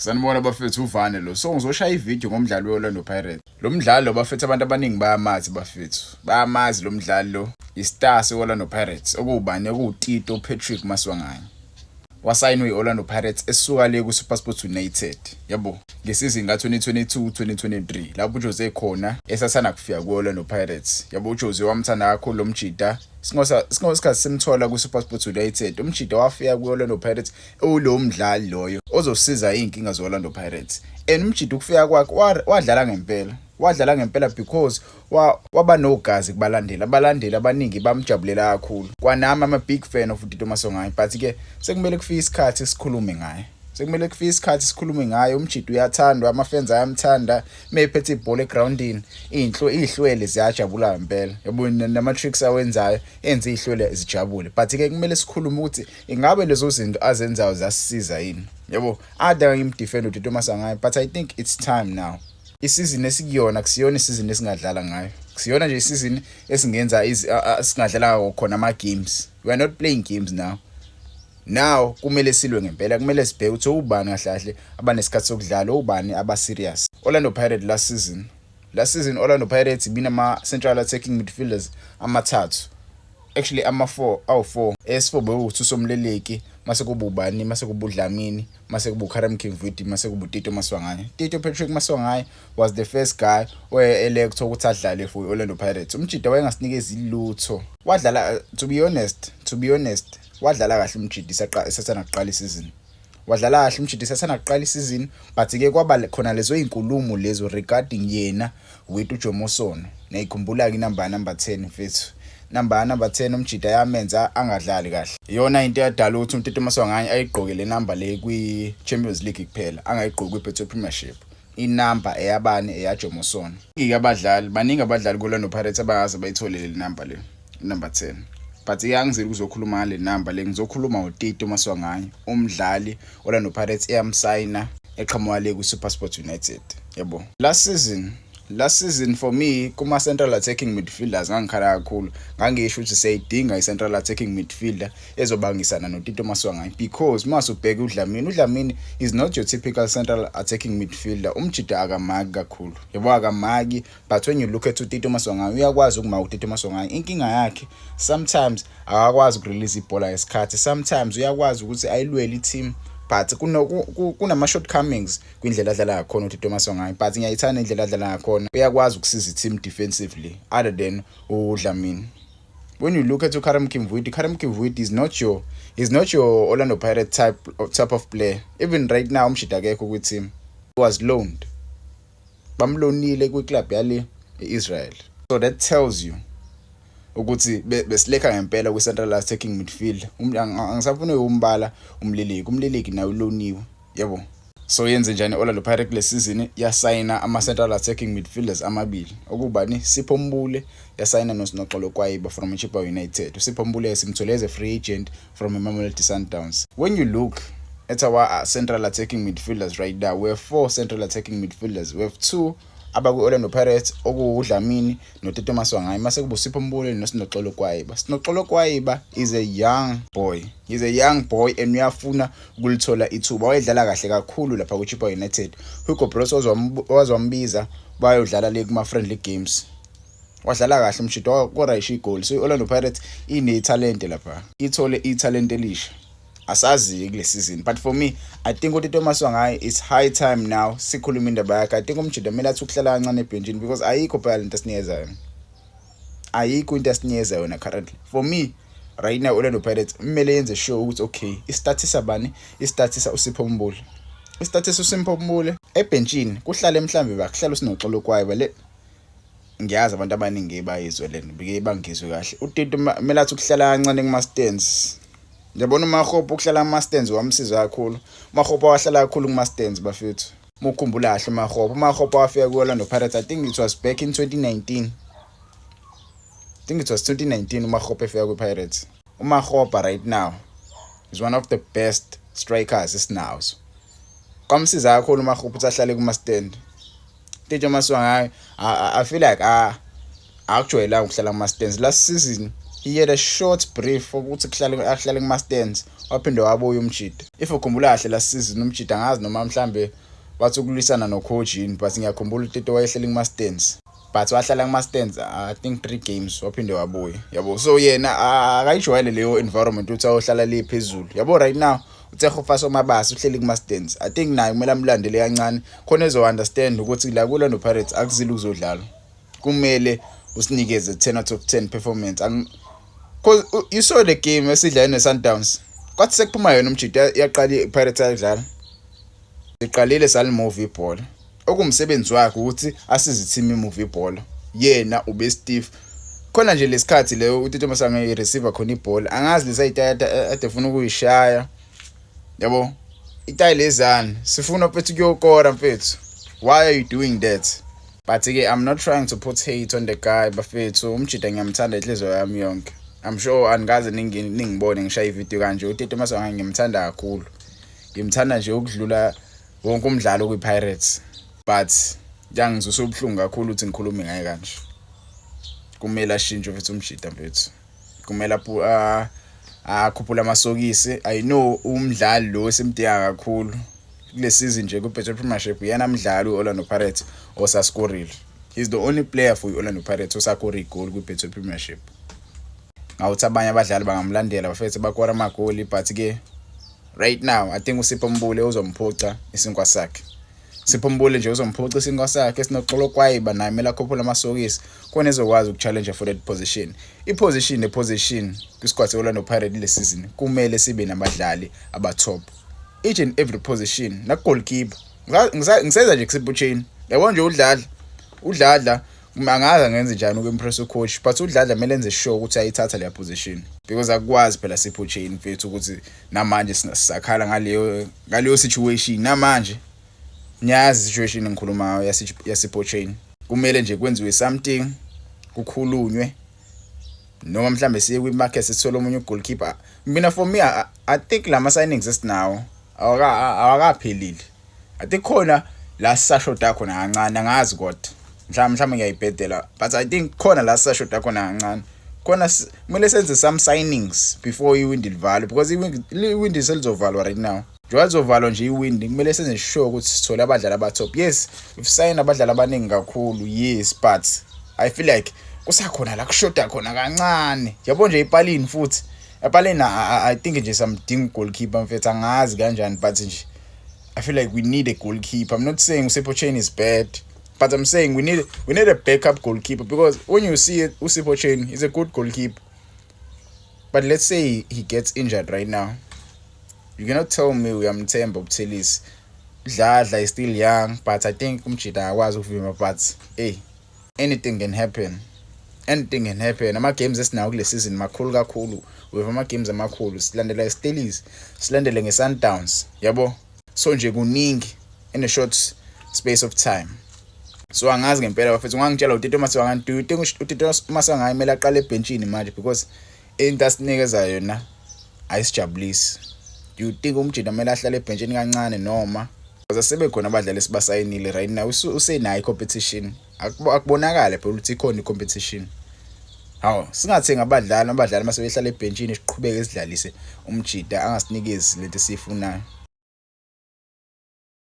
Sanibona bafethu, uvane lo. So ngizoshaya ivideo ngomdlali we-Orlando Pirates. Lo mdlali lo bafethu, abantu abaningi bayamazi bafethu. Bayamazi lo mdlali lo. I-star se-Orlando Pirates okuwubani? OkuwuTito Patrick Maswanganyi. Wasayinwa i-Orlando Pirates esuka le ku-SuperSport United. Yabo, ngesizini ka-2022-2023 lapho uJose khona esasana kufika ku-Orlando Pirates. Yabo, uJose wamthanda kakhulu lo mjida. Singosikhathi simthola ku-SuperSport United. Umjida wafika ku-Orlando Pirates ewulowo mdlali loyo ozosiza iy'nkinga ze-Orlando Pirates. And umjida ukufika kwakhe wadlala ngempela. Wadlala ngempela because waba nogazi kubalandeli. Abalandeli abaningi bamjabulela kakhulu. Kwanami I'm a big fan of uTito Maswanganyi, but ke sekumele kufike isikhathi sikhulume ngaye. Sekumele kufike isikhathi sikhulume ngaye. Umjida uyathandwa, ama-fans ayamthanda. Mephethe ibhola egroundini, iy'hlwele ziyajabula ngempela. Yabo, nama-tricks awenzayo enza iy'hlwele zijabule. But ke kumele sikhulume ukuthi ingabe lezo zinto azenzayo ziyasisiza yini. Yabo, ade ngimdefend uTito Maswanganyi, but I think it's time now. Isizini esikuyona kusiyona isizini esingadlala ngayo. Kusiyona nje isizini esingenza singadlala khona ama games. We are not playing games now. Now kumele silwe ngempela, kumele sibheke ukuthi ubani kahle kahle abanesikhathi sokudlala, ubani aba serious. Orlando Pirates last season. Last season Orlando Pirates ibinama central attacking midfielders amathathu. Actually ama-4, awu-4. S4 bewuThuso Moleleki, mase kuba ubani, mase kuba uDlamini, mase kuba uKarim Kimvuidi, mase kuba uTito Maswanganyi. Tito Patrick Maswanganyi was the first guy oye-elect ukuthi adlale for Orlando Pirates. Umjida wayengasinikezi lutho. Wadlala, to be honest, wadlala kahle umjida isasana kuqala isizini. Wadlala kahle umjida isasana kuqala isizini, but ke kwaba khona lezo izinkulumo lezo regarding yena with uJomo Sono. Niyikhumbula ke inamba number 10 mfethu. Number 10 umjida yamenza angadlali kahle. Iyona into eyadala ukuthi uTito Maswanganyi ayigqoke le number le kwi-Champions League kuphela, angayigqoki kwi-Betway Premiership. Inamba eyabani? EyaJomo Sono. Ngike abadlali, baningi abadlali ku-Orlando Pirates abangaze bayithole le number le, number 10. But angizeli ukuzokhuluma ngale number le, ngizokhuluma ngoTito Maswanganyi, umdlali Orlando Pirates eyamsayina eqhamuka le ku-SuperSport United. Yabo. Last season for me kuma central attacking midfielders ngangikhala kakhulu. Ngangisho ukuthi siyayidinga i-central attacking midfielder ezobangisana noTito Maswanganyi, because mase ubheka uDlamini, uDlamini is not your typical central attacking midfielder. Umjida akamaki kakhulu. Yabo, akamaki, but when you look at uTito Maswanganyi, uyakwazi ukumaka uTito Maswanganyi. Inkinga yakhe sometimes akakwazi ukurelease ibhola ngesikhathi. Sometimes uyakwazi ukuthi ayilwele i-team, but kunama shortcomings kwindlela adlala ngakhona uTito Maswanganyi, but ngiyayithanda indlela adlala ngakhona. Uyakwazi ukusiza i-team defensively other than uDlamini. When you look at uKarim Kimvuidi, Karim Kimvuidi is not your Orlando Pirate type of player. Even right now umshida akekho kwi-team. He was loaned. Bamlonile kwi-club yale e-Israel. So that tells you ukuthi besilekha ngempela kwi-central attacking midfield. Angisafuni umbala uMleleki. UMleleki naye uloniwe. Yabo. So yenze njani Orlando Pirates le season? Yasayina ama central attacking midfielders amabili, okubani? Sipho Mbule, yasayina noSinoxolo Kwayiba from Chippa United. uSipho Mbule simthole as a free agent from Mamelodi Sundowns. When you look at our central attacking midfielders right now, we have four central attacking midfielders. We have two abaku-Orlando Pirates, okuwuDlamini noTito Maswanganyi, mase kuba uSipho Mbule noSinoxolo Kwayiba. Sinoxolo Kwayiba is a young boy. He's a young boy and uyafuna ukulithola ithuba. Wayedlala kahle kakhulu lapha ku-Chippa United. Hugo Broos wazwambiza bayodlala le kuma friendly games. Wadlala kahle umshito, wakora igoli. So i-Orlando Pirates inethalente lapha. Ithole ithalente elisha. Asazi kule season, but for me I think uTito Maswanganyi, it's high time now sikhuluma indaba yakhe. I think umjida kumele athi ukuhlala kancane ebhenjini because ayikho phela lento esinikeza yona, ayikho into esinikeza yona currently. For me right now, Orlando Pirates kumele yenze sure ukuthi okay, istartisa bani? Istartisa uSipho Mbule, istartisa uSipho Mbule ebhenjini, kuhlale mhlambe bakuhlala uSinoxolo Kwayiba le. Ngiyazi abantu abaningi bayizwe lento, bike bangizwe kahle. UTito kumele athi ukuhlala kancane kuma stands. Ngiyabona uMakgopa ukuhlala kuma stands wamsiza kakhulu. uMakgopa wahlala kakhulu kuma stands bafethu. Mukhumbula kahle uMakgopa, uMakgopa wafika ku-Orlando Pirates, I think it was back in 2019. I think it was 2019 uMakgopa efika kwi-Pirates. uMakgopa right now is one of the best strikers esinazo. Kwamsiza kakhulu uMakgopa ukuthi ahlale kuma stand. Tito Maswanganyi, I feel like akujwayelanga ukuhlala kuma stands. Last season He had a short brief ukuthi kuhlale ahlale kuma stands, waphinde wabuya umjida. If ukhumbula kahle last season, umjida, angazi noma mhlambe bathi ukulwisana no coach yini, but ngiyakhumbula uTito wayehleli kuma stands, but wahlala kuma stands, I think, 3 games, waphinde wabuya, yabo. So yena akayijwayele leyo environment ukuthi ayohlala le phezulu, yabo. Right now uTshegofatso Mabasa uhleli kuma stands. I think naye kumele amlandele kancane khona ezo understand ukuthi la ku-Orlando Pirates akuzile ukuzodlala, kumele usinikeze 10 out of 10 performance. 'Cause you saw the game esidlale ne-Sundowns, kwathi sekuphuma yona umjida, yaqala i-Pirates yadlala, iqalile salimove ibhola, okumsebenzi wakhe ukuthi asize i-team imove ibhola. Yena ube stiff khona nje lesikhathi leyo uTito Maswanganyi i-receiver khona ibhola, angazi lesayitayata ade efuna ukuyishaya, yabo, itayi lezana sifuna mfethu kuyokora mfethu. Why are you doing that? But ke I'm not trying to put hate on the guy, bafethu. Umjida ngiyamthanda inhliziyo yami yonke. I'm sure anikaze ningibone ngishaya ivideo kanje. UTito Maswanganyi ngimthanda kakhulu, ngimthanda nje ukudlula wonke umdlalo kwi-Pirates, but kuyangizwisa ubuhlungu kakhulu ukuthi ngikhulume ngaye kanje. Kumele ashintshe mfethu umjida mfethu, kumele akhuphule amasokisi. I know umdlali lo esimdinga kakhulu kule season nje ku-Betway Premiership, uyena mdlali we-Orlando Pirates osaskorile. He's the only player for i-Orlando Pirates osakore igoli kwi-Betway Premiership. Ngawuthi abanye abadlali bangamlandela bafethu, bakora amagoli, but ke right now I think uSipho Mbule uzomphuca isinkwa sakhe. Sipho Mbule nje uzomphuca isinkwa sakhe. Sinoxolo Kwayiba, naye kumele akhuphule amasokisi khona ezokwazi ukuchallenge for that position. I-position ne-position kwisquad se-Orlando Pirates le season kumele sibe nabadlali aba-top each and every position, naku-goalkeeper. Ngisenza nje kuSipho Chaine, yabo nje, uDladla, uDladla angazi ngenze njani uku-impress ucoach, but uDladla kumele enze sure ukuthi ayithatha leya position, because akukwazi phela, Sipho Chaine mfethu, ukuthi namanje sisakhala ngaleyo situation. Namanje ngiyazi situation engikhuluma ngayo yaSipho Chaine. Kumele nje kwenziwe something, kukhulunywe, noma mhlambe siye kwi-market sithole omunye ugoalkeeper. Mina, for me, I think lama signings esinawo awakaphelile. I think khona la sisashoda khona kancane, angazi kodwa mhlawumbe ngiyayibhedela, but I think khona la sisashoda khona kancane khona. Kumele senze some signings before iwindi livalwe, because iwindi selizovalwa right now. Njengoba lizovalwa nje iwindi, kumele senze sure ukuthi sithole abadlali aba-top. Yes, we've signed abadlali abaningi kakhulu, yes, but I feel like kusakhona la kushoda khona kancane, yabo nje epalini futhi epalini. I think nje samdinga goalkeeper mfethu, angazi kanjani, but nje I feel like we need a goalkeeper. I'm not saying uSipho Chaine is bad, but I'm saying we need a backup goalkeeper, because when you see it, uSipho Chaine is a good goalkeeper. But let's say he gets injured right now. You cannot tell me uyamthemba uButhelezi. Dladla is still young, but I think umjida akwazi ukuvimba, but hey, anything can happen. Anything can happen. Ama games esinawo kule season makhulu kakhulu. We have ama games amakhulu. Silandela iStellies, silandele ngeSundowns, yabo. So nje kuningi in a short space of time. So angazi ngempela bafethu, ungangitshela uTito Maswanganyi, do you think uTito Maswanganyi kumele aqale ebhentshini manje, because into asinikeza yona ayisijabulisi? Do you think umjida kumele ahlale ebhentshini kancane, noma because sebekhona abadlali esibasayinile right now, usenayo i-competition? Akubonakale phela ukuthi ikhona i-competition. Hawu, singathengi abadlali, abadlali mase behlala ebhentshini, siqhubeke sidlalise umjida angasinikezi lento esiyifunayo.